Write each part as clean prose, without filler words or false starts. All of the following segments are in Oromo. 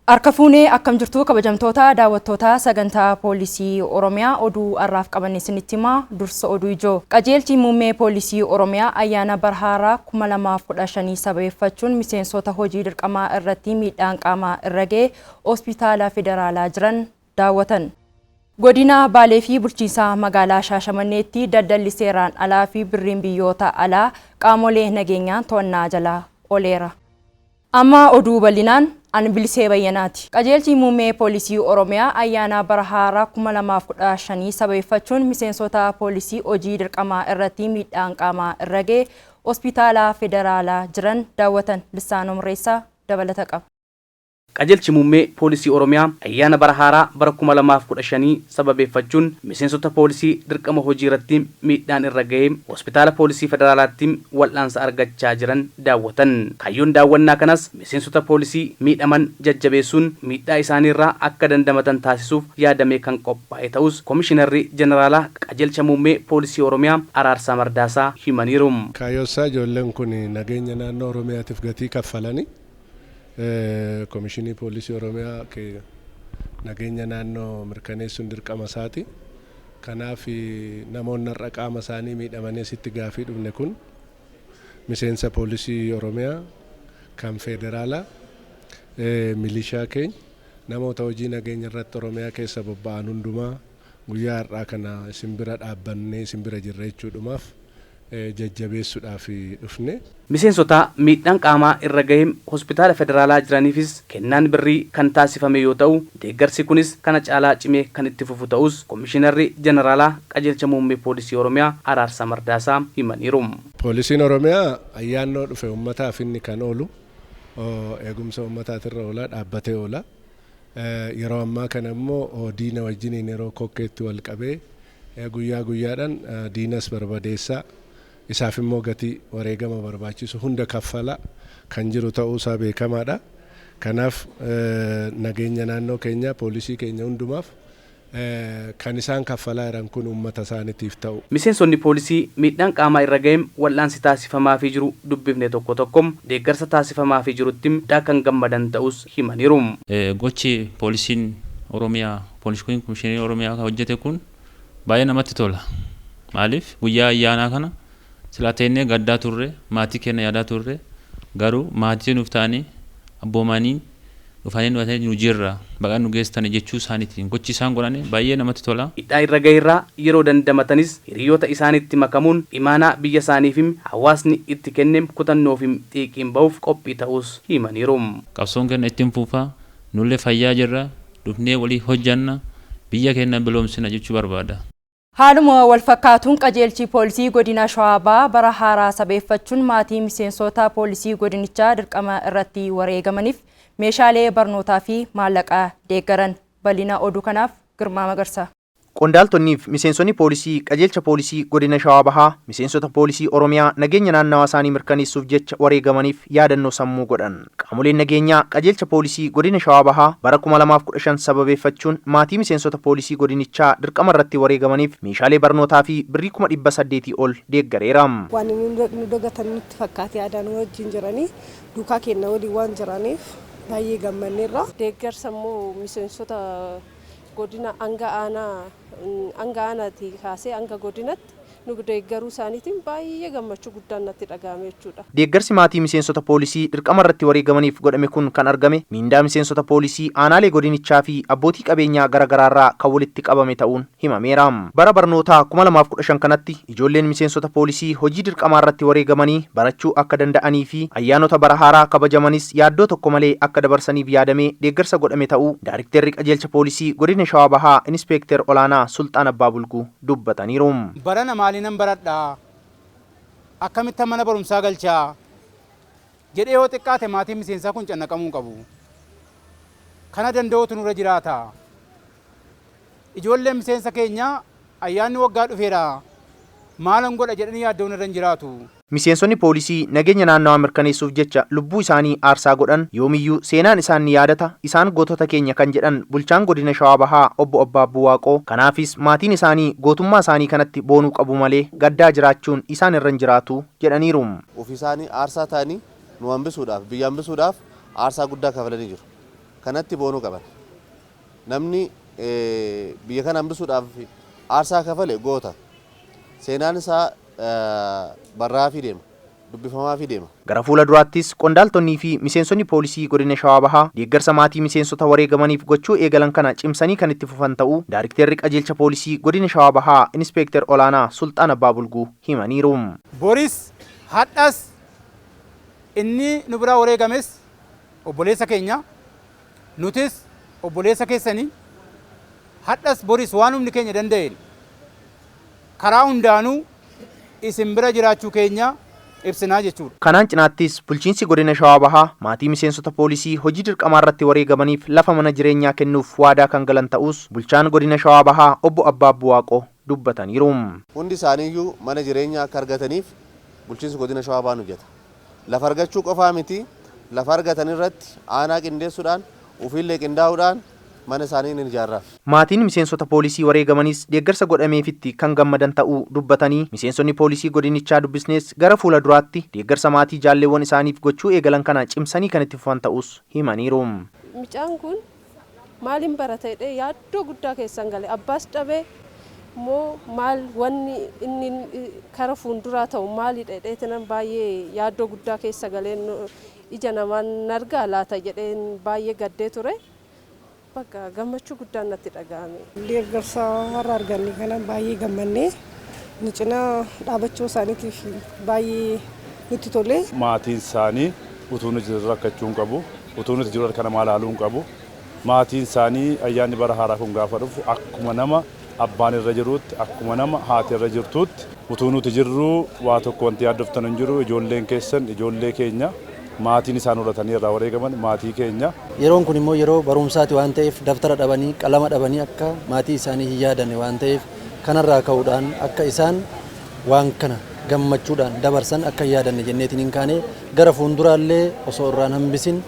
Harka fuunee, akkam jirtu kabajamtoota daawwattoota sagantaa Poolisii Oromiyaa? Oduu har'aaf qabanne isinitti himaa. Dursa oduu ijoo. Qajeelchi muummee Poolisii Oromiyaa ayyaana bara haaraa 2015 sababeeffachuun miseensota hojii dirqamaa irratti miidhaan qaamaa irra ga'e hospitaala federaalaa jiran daawwatan. Godina Baalee fi bulchiinsa magaalaa Shaashamanneetti daldalli seeraan alaa fi birriin biyyoota alaa qaamolee nageenyaan to'annaa jala ooleera. Amma oduu bal'inaan, an Bilisee Bayyanaati. Qajeelchi muummee Poolisii Oromiyaa ayyaana bara haaraa 2015 sababeeffachuun miseensota poolisii hojii dirqamaa irratti miidhaan qaamaa irra ga'e hospitaala federaalaa jiran daawwatan. Lissaanoo Murreessaa dabalata qaba. Qajeelchi muummee Poolisii Oromiyaa ayyaana bara haaraa bara 2015 sababeeffachuun miseensota poolisii dirqama hojii irratti miidhaan irra ga'ee hospitaala poolisii federaalaatti wal'aansa argachaa jiran daawwatan. Kaayyoon daawwannaa kanas miseensota poolisii miidhaman jajjabeessuun miidhaa isaaniirraa akka dandamatan taasisuuf yaadamee kan qophaa'e ta'us Komishinarri Jeneraalaa Qajeelcha Muummee Poolisii Oromiyaa Araarsaa Mardaasaa himaniiru. Kaayyoonsaa ijoolleen kun nageenya naannoo Oromiyaatiif gatii kaffalanii, Komishinii Poolisii Oromiyaa nageenya naannoo mirkaneessuun dirqama isaati. Kanaaf namoonni har'a qaama isaanii miidhamanii asitti gaafii dhufne kun miseensa Poolisii Oromiyaa kan federaalaa, milishaa keenya, namoota hojii nageenya irratti Oromiyaa keessa bobba'an hundumaa guyyaa har'aa kana isin bira dhaabbannee isin bira jirra jechuudhumaaf jajjabeessuudhaaf dhufne. Miseensota miidhaan qaamaa irra gahee hospitaala federaalaa jiraniifis kennaan birrii kan taasifame yoo ta'u, deeggarsi kunis kana caalaa cimee kan itti fufu ta'us Komishinarri Jeneraalaa Qajeelcha Muummee Poolisii Oromiyaa Araarsaa Mardaasaa himaniiru. Poolisiin Oromiyaa ayyaannoo dhufe uummataaf inni kan oolu eegumsa uummataatirra oola, dhaabbatee oola. Yeroo ammaa kana immoo diina wajjiniin yeroo kokkeetti wal qabee guyyaa guyyaadhaan diinas barbadeessaa, isaaf immoo gatii wareegama barbaachisu hunda kaffala kan jiru ta'uusaa beekamaadha. Kanaaf nageenya naannoo keenyaa, poolisii keenya hundumaaf kan isaan kaffalaa jiran kun uummata isaaniitiif ta'u. Miseensonni poolisii miidhaan qaamaa irra ga'e wal'aansi taasifamaafii jiru dubbifne tokko tokko deeggarsa taasifamaafii jirutti kan gammadan ta'us himaniiru. Gochi poolisiin Oromiyaa, poolisiin komishinii Oromiyaa hojjete kun baay'ee namatti tola. Maaliif, guyyaa ayyaanaa kana silaa teennee gaddaa turre, maatii keenya yaadaa turre, garuu maatii nuuf ta'anii abboomanii dhufanii nu jirra, baqa nu geessitanii jechuu isaaniitiin gochi isaan godhani baay'ee namatti tola. Miidhaa irra gaheerraa yeroo dandamatanis hiriyoota isaaniitti makamuun imaanaa biyya isaaniif hawaasni itti kenne kutannoo fi xiiqiin bahuuf qophii ta'us himaniiru. Qabsoon keenya ittiin fufaa, nullee fayyaa jirra, dhufnee walii hojjanna, biyya keenya biloomsina jechuu barbaada. Haaluma wal fakkaatuun qajeelchi poolisii godina Shawaa Bahaa bara haaraa sabeeffachuun maatii miseensota poolisii godinichaa dirqama irratti wareegamaniif meeshaalee barnootaa fi maallaqa deeggaran. Bal'ina oduu kanaaf Girmaa Magarsaa. Qondaaltonnii fi miseensonni poolisii qajeelcha poolisii godina Shawaa Bahaa miseensota poolisii Oromiyaa nageenya naannawaa isaanii mirkaneessuuf jecha wareegamaniif yaadannoo sammuu godhan. Qaamoleen nageenyaa qajeelcha poolisii godina Shawaa Bahaa bara 2015 sababeeffachuun maatii miseensota poolisii godinichaa dirqama irratti wareegamaniif meeshaalee barnootaa fi birrii 800,000 ol deeggareera. Waan nu dagatan nutti fakkaate, aadaa nu wajjin jiranii, duukaa keenya waliin waan jiraniif baay'ee gammanneerra. Deeggarsa immoo miseensota godina hanga aanaatti kaasee hanga godinatti nu deeggaruu isaaniitiin baay'ee gammachuu guddaan natti dhaga'ame jechuudha. Deeggarsi maatii miseensota poolisii dirqama irratti wareegamaniif godhame kun kan argame miindaa miseensota poolisii aanaalee godinichaa fi abbootii qabeenyaa garaagaraarraa kan walitti qabame ta'uun himameera. Bara barnootaa 2015 kanatti ijoolleen miseensota poolisii hojii dirqamaa irratti wareegamanii barachuu akka danda'anii fi ayyaanota bara haaraa kabajamanis yaaddoo tokko malee akka dabarsaniif yaadamee deeggarsa godhame ta'uu Daarikteerri qajeelcha poolisii godina Shawaa Bahaa Inispeekter Olaanaa Sulxaan Abbaa Bulguu dubbataniiru. Barana maaliinan baradhaa, akkamittan mana barumsaa galchaa jedhee yoo xiqqaate maatiin miseensaa kun cannaqamuu qabu. Kana danda'uutu nurra jiraata. Ijoolleen miseensa keenyaa ayyaanni waggaa dhufeera, maalan godha jedhanii yaaddoon irra hin jiraatu. Miseensonni poolisii nageenya naannawaa mirkaneessuuf jecha lubbuu isaanii aarsaa godhan yoomiyyuu seenaan isaan ni yaadata, isaan gootota keenya kan jedhan bulchaan godina Shawaa Bahaa obbo Abbaabbuu Waaqoo, kanaafis maatiin isaanii gootummaa isaanii kanatti boonuu qabu malee gaddaa jiraachuun isaan irra hin jiraatu jedhaniiru. Ofii isaanii aarsaa ta'anii nu hambisuudhaaf, biyya hambisuudhaaf aarsaa guddaa kafalanii jiru. Kanatti boonuu qaban. Namni biyya kana hambisuudhaaf aarsaa kafale goota. Seenaan isaa barraafii deema. Dubbifamaafii deema. Gara fuula duraattis qondaaltonnii fi miseensonni poolisii godina Shawaa Bahaa deeggarsa maatii miseensota wareegamaniif gochuu eegalan kana cimsanii kan itti fufan ta'uu Daayirikteerri qajeelcha poolisii godina Shawaa Bahaa Inispeekter Olaanaa Sulxaan Abbaa Bulguu himaniiru. Boris hadhas inni nu biraa wareegames obboleessa keenya, nutis obboleessa keessanii. Hadhas boris waan humni keenya danda'een karaa hundaanuu isin bira jiraachuu keenya ibsinaa jechuudha. Kanaan cinaattis bulchiinsi godina Shawaa Bahaa maatii miseensota poolisii hojii dirqamaa irratti wareegamaniif lafa mana jireenyaa kennuuf waadaa kan galan ta'us bulchaan godina Shawaa Bahaa obbo Abbaabbuu Waaqoo dubbataniiru. Hundi isaaniiyyuu mana jireenyaa akka argataniif bulchiinsi godina Shawaa Bahaa hojjeta. Lafa argachuu qofaa miti, lafa argatan irratti aanaa qindeessuudhaan, ofiillee qindaa'uudhaan mana isaanii ni ijaarraaf. Maatiin miseensota poolisii wareegamanis deeggarsa godhameefitti kan gammadan ta'uu dubbatanii, miseensonni poolisii godinichaa dubbisnes gara fuula duraatti deeggarsa maatii jaalleewwan isaaniif gochuu eegalan kana cimsanii kan itti fufan ta'us himaniiru. Mucaan kun maaliin barata jedhee yaaddoo guddaa keessan gale. Abbaas dhabee moo maal, wanni inni kara fuulduraa ta'u maalidha jedhee baay'ee yaaddoo guddaa keessa galeen, ija namaan nargaa laata jedheen baay'ee gaddee ture. Bakka gammachuu guddaan natti dhaga'ame. Deeggarsa har'a arganne kana baay'ee gammannee, nu cinaa dhaabachuu isaaniitiif baay'ee nutti tole. Maatiin isaanii utuu nuti jiru rakkachuu hin qabu. Utuu nuti jiru harka namaa ilaaluu hin qabu. Maatiin isaanii ayyaanni bara haaraa kun gaafa dhufu akkuma nama abbaan irra jiruutti, akkuma nama haati irra jirtuutti, utuu nuti jirru waa tokko wanti yaaddoftan hin jiru. Ijoolleen keessan ijoollee keenya, maatiin isaan horatanii irraa wareegaman maatii keenya. Yeroon kun immoo yeroo barumsaati waan ta'eef, daftara dhabanii, qalama dhabanii akka maatii isaanii hin yaadanne waan ta'eef, kanarraa ka'uudhaan akka isaan waan kana gammachuudhaan dabarsan akka hin yaadanne jenneetiin hin kaane, gara fuulduraallee osoo irraan hambisin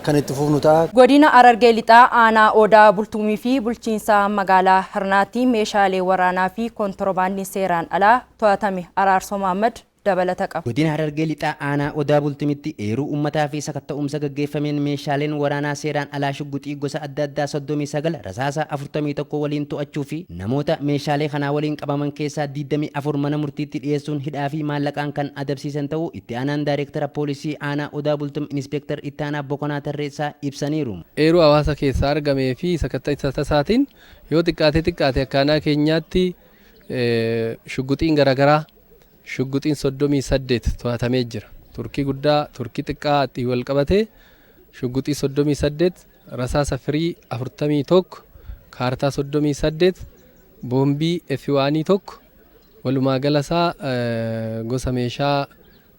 kan itti fufnu ta'a. Godina Harargee Lixaa aanaa Odaa Bultumii fi bulchiinsa magaalaa Hirnaatti meeshaalee waraanaa fi kontoroobaandii seeraan alaa to'atame. Araarsoo Mahammad dabalata qaba. Godina Harargee Lixaa aanaa Odaa Bultumitti eeruu uummataa fi sakatta'umsa gaggeeffameen meeshaaleen waraanaa seeraan alaa shugguxii gosa adda addaa 39, rasaasa 41 waliin to'achuu fi namoota meeshaalee kanaa waliin qabaman keessaa 24 mana murtiitti dhiyeessuun hidhaa fi maallaqaan kan adabsiisan ta'uu itti aanaan daayireektara poolisii aanaa Odaa Bultum Inispeektar Ittaanaa Boqonaa Tarreessaa ibsaniiru. Eeruu hawaasa keessaa argamee fi sakatta'insa tasaatiin yoo xiqqaate xiqqaate akka aanaa keenyaatti shugguxiin garaagaraa shugguxiin 38 to'atamee jira. Turkii guddaa, turkii xiqqaa ittiin wal qabatee shugguxii 38, rasaasa firii 41, kaartaa 38, boombii F1 tokko, walumaa galasaa gosa meeshaa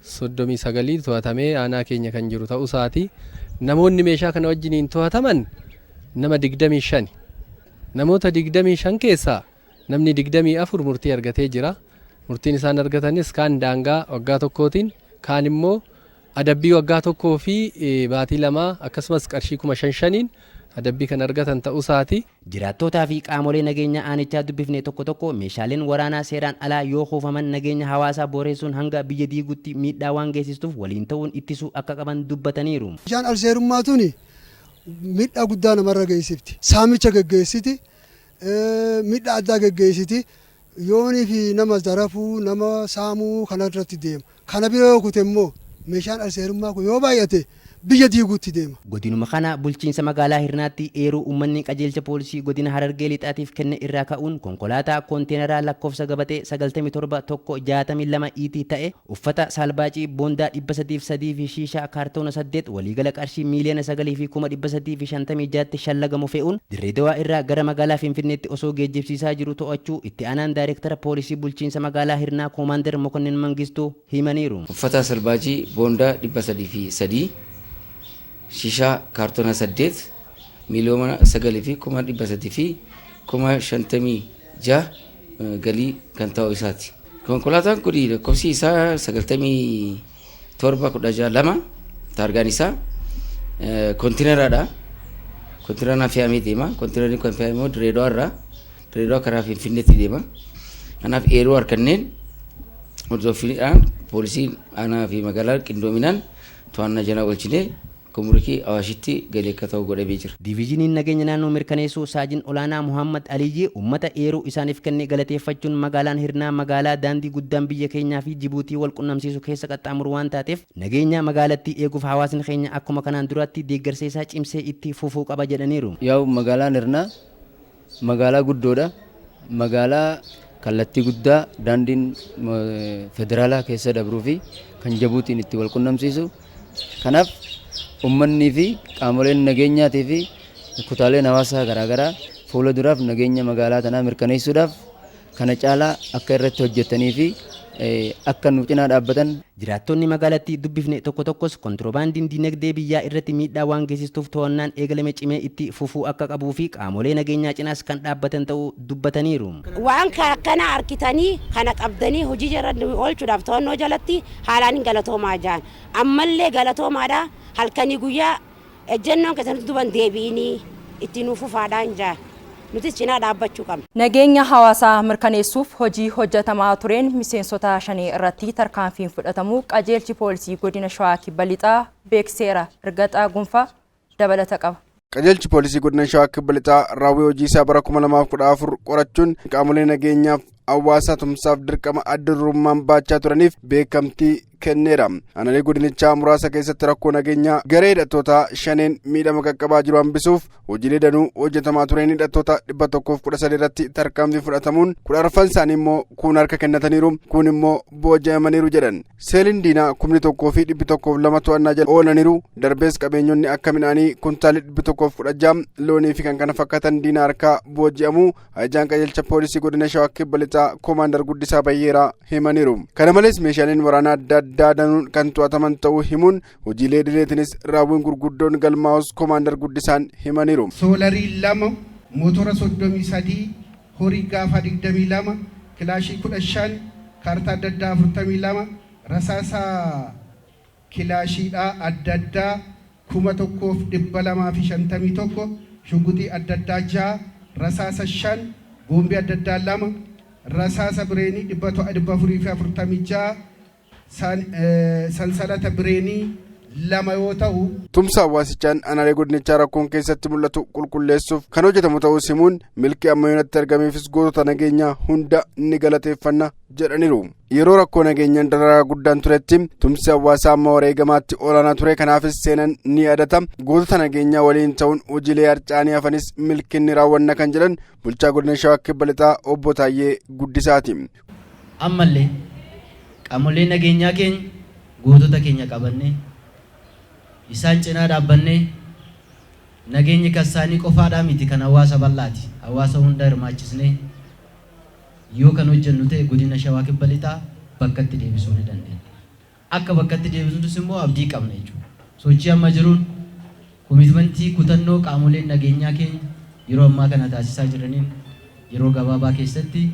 39 to'atamee aanaa keenya kan jiru ta'uu isaati. Namoonni meeshaa kana wajjiniin to'ataman nama 25. Namoota 25 keessaa namni 24 murtii argatee jira. Murtiin isaan argatanis kaan daangaa waggaa tokkootiin, kaan immoo adabbii waggaa tokkoo fi baatii 2, akkasumas qarshii 5,000-5,000n adabbii kan argatan ta'uu isaati. Jiraattootaa fi qaamolee nageenya aanichaa dubbifne tokko tokko meeshaaleen waraanaa seeraan alaa yoo kuufaman nageenya hawaasaa booreessuun hanga biyya diiguutti miidhaa waan geessistuuf waliin ta'uun ittisuu akka qaban dubbataniiru. Meeshaan alseerummaa tuni miidhaa guddaa namarra geessifti. Saamicha geggeessiti, miidhaa addaa geggeessiti. Yoonii fi nama zarafuu, nama saamuu kanarratti deema. Kana bira yoo kute immoo meeshaan alseerummaa kun yoo baay'ate biyya diiguutti deema. Godinuma kana bulchiinsa magaalaa Hirnaatti eeruu uummanni qajeelcha poolisii godina Harargee Lixaatiif kenne irraa ka'uun konkolaataa konteenaraa lakkoofsa gabatee 97 1 62 ET ta'e uffata saalbaacii boondaa 303 fi shiishaa kaartoona 8 waliigala qarshii 9,356,000tti shallagamu fe'uun Dirree Dawaa irraa gara magaalaa Finfinneetti osoo geejjibsiisaa jiru to'achuu itti aanaan daayireektara poolisii bulchiinsa magaalaa Hirnaa Koomaandar Mokonnin Mangistuu himaniiru. Uffata salbaajii boondaa 303, shishaa kaartoona 8, 9,356,000 galii kan ta'u isaati. Konkolaataan kun lakkoofsi isaa 97 16 2 taargaan isaa kontiineraadha. Kontiineraan fe'amee deema. Kontiinerri kan fe'ame immoo Direedawaa irraa, Direedawaa karaa Finfinneetti deema. Kanaaf eeruu harkanneen hordoffiidhaan poolisiin aanaa fi magaalaa qindoominaan to'annaa jala oolchinee. Gumrukii Awaashitti galii akka ta'u godhamee jira. Diviizhiniin nageenya naannoo mirkaneessuu Saajin Olaanaa Muhammad Aliyyii uummata eeruu isaaniif kenne galateeffachuun magaalaan Hirnaa magaalaa daandii guddaan biyya keenyaa fi Jibuutii wal qunnamsiisu keessa qaxxaamuru waan taateef nageenya magaalattii eeguuf hawaasni keenya akkuma kanaan duraatti deeggarsa isaa cimsee itti fufuu qaba jedhaniiru. Yaa'u magaalaan Hirnaa magaalaa guddoodha. Magaalaa kallattii guddaa daandiin federaalaa keessa dabruu fi kan Jabuutiin itti wal qunnamsiisu. Kanaaf ummannii fi qaamoleen nageenyaatii fi kutaaleen hawaasaa garaagaraa fuula duraaf nageenya magaalaa tanaa mirkaneessuudhaaf kana caalaa akka irratti hojjetanii fi akka nu cinaa dhaabbatan. Jiraattonni magaalattii dubbifne tokko tokkos kontiroobaandiin dinagdee biyyaa irratti miidhaa waan geessistuuf to'annaan eegalame cimee itti fufuu akka qabuu fi qaamolee nageenyaa cinaas kan dhaabbatan ta'uu dubbataniiru. Waan kana harkitanii kana qabdanii hojii jala oolchuudhaaf to'annoo jalatti haalaan hin galatoomaa jiran. Ammallee galatoomaadha, halkanii guyyaa ejjennoon keessatti duban deebi'inii itti nuuf fufaadhaan jira. Nutis cinaa dhaabbachuu qabna. Nageenya hawaasaa mirkaneessuuf hojii hojjetamaa tureen miseensota shanii irratti tarkaanfiin fudhatamuu qajeelchi poolisii godina Shawaa Kibba Lixaa beeksiseera. Ergaxaa Gunfaa dabalata qaba. Qajeelchi poolisii godina Shawaa Kibba Lixaa raawwii hojii isaa bara 2014 qorachuun qaamolee nageenyaaf hawaasa tumsaaf dirqama adda durummaan baachaa turaniif beekamtii kenneera. Aanaalee godinichaa muraasa keessatti rakkoo nageenyaa garee hidhattoota shaneen miidhama qaqqabaa jiru hambisuuf hojiilee danuu hojjetamaa tureen hidhattoota 113 irratti tarkaanfii fudhatamuun 14 isaanii immoo kuun harka kennataniiru, kuun immoo booji'amaniiru jedhan. Seeliin diinaa 1102 to'annaa jala oolaniiru. Darbees qabeenyonni akka midhaanii kuntaalii 116, loonii fi kan kana fakkaatan diinaa harkaa booji'amuu ajajaan qajeelcha poolisii godina Shawaa Kibba Lixaa Koomaandar Guddisaa Bayyeeraa himaniiru. Kana malees meeshaaleen waraanaa adda addaa danuun kan to'ataman ta'uu himuun hojiilee direetinis raawwiin gurguddoon galmaa'us Koomaandar Guddisaan himaniiru. Soolarii 2, mootora 33, horii gaafa 22, kilaashii 15, kaartaa adda addaa 42, rasaasa kilaashiidhaa adda addaa 1251, shugguxii adda addaa 6, rasaasa 5, boombii adda addaa 2, rasaasa bireenii 446, sansalata bireenii 2 yoo ta'u. Tumsa hawaasichaan aanaalee godinichaa rakkoon keessatti mul'atu qulqulleessuuf kan hojjetamu ta'uu simuun milkii amma yoonatti argameefis gootota nageenyaa hunda ni galateeffanna jedhaniiru. Yeroo rakkoo nageenyaan dararaa guddaan turetti tumsi hawaasaa amma wareegamaatti olaanaa ture, kanaafis seenan ni yaadata. Gootota nageenyaa waliin ta'uun hojiilee harcaanii hafanis milkiin raawwanna kan jedhan bulchaa godina Shawaa Kibba Lixaa obbo Taayyee Guddisaati. Ammallee qaamolee nageenyaa keenya, gootota keenya qabannee isaan cinaa dhaabbannee nageenyi kan isaanii qofaadhaa miti, kan hawaasa bal'aati. Hawaasa hunda hirmaachisnee yoo kan hojjennu ta'e godina Shawaa Kibba Lixaa bakkatti deebisuu ni dandeenya. Akka bakkatti deebisnus immoo abdii qabna jechuudha. Sochii amma jiruun commitmentii kutannoo qaamoleen nageenyaa keenya yeroo ammaa kana taasisaa jiraniin yeroo gabaabaa keessatti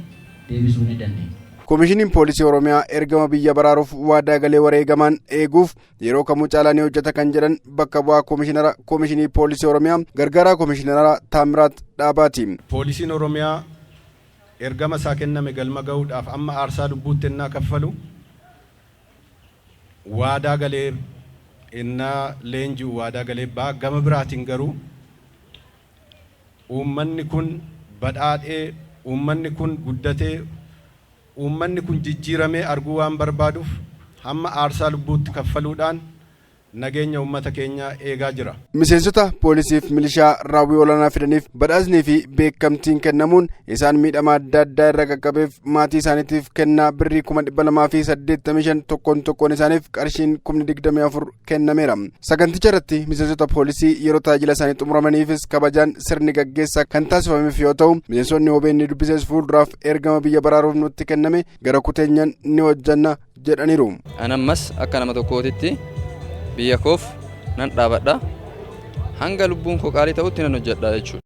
deebisuu ni dandeenya. Koomishiniin Poolisii Oromiyaa ergama biyya baraaruuf waadaa galee wareegamaan eeguuf yeroo kamuu caalaa ni hojjeta kan jedhan bakka bu'aa Koomishinara Koomishinii Poolisii Oromiyaa gargaaraa Koomishinara Taamiraat Dhaabaati. Poolisiin Oromiyaa ergama isaa kenname galma ga'uudhaaf amma aarsaa lubbuutti ennaa kaffalu, waadaa galee ennaa leenji'u waadaa galee ba'a. Gama biraatiin garuu uummanni kun badhaadhee, uummanni kun guddatee, uummanni kun jijjiiramee arguu waan barbaaduuf hamma aarsaa lubbuutti kaffaluudhaan nageenya uummata keenyaa eegaa jira. Miseensota poolisiif milishaa raawwii olaanaa fidaniif badhaasnii fi beekamtiin kennamuun isaan miidhama adda addaa irra qaqqabeef maatii isaaniitiif kennaa birrii 285,000, tokkoon tokkoon isaaniif qarshiin 24,000 kennameera. Saganticha irratti miseensota poolisii yeroo tajaajila isaanii xumuramaniifis kabajaan sirni gaggeessaa kan taasifameef yoo ta'u, miseensonni OBN dubbisees fuulduraaf ergama biyya baraaruuf nutti kenname gara kuteenyaan ni hojjanna jedhaniiru. Anammas akka nama tokkootitti biyya koof nan dhaabadha. Hanga lubbuun koo qaalii ta'utti nan hojjedha jechuudha.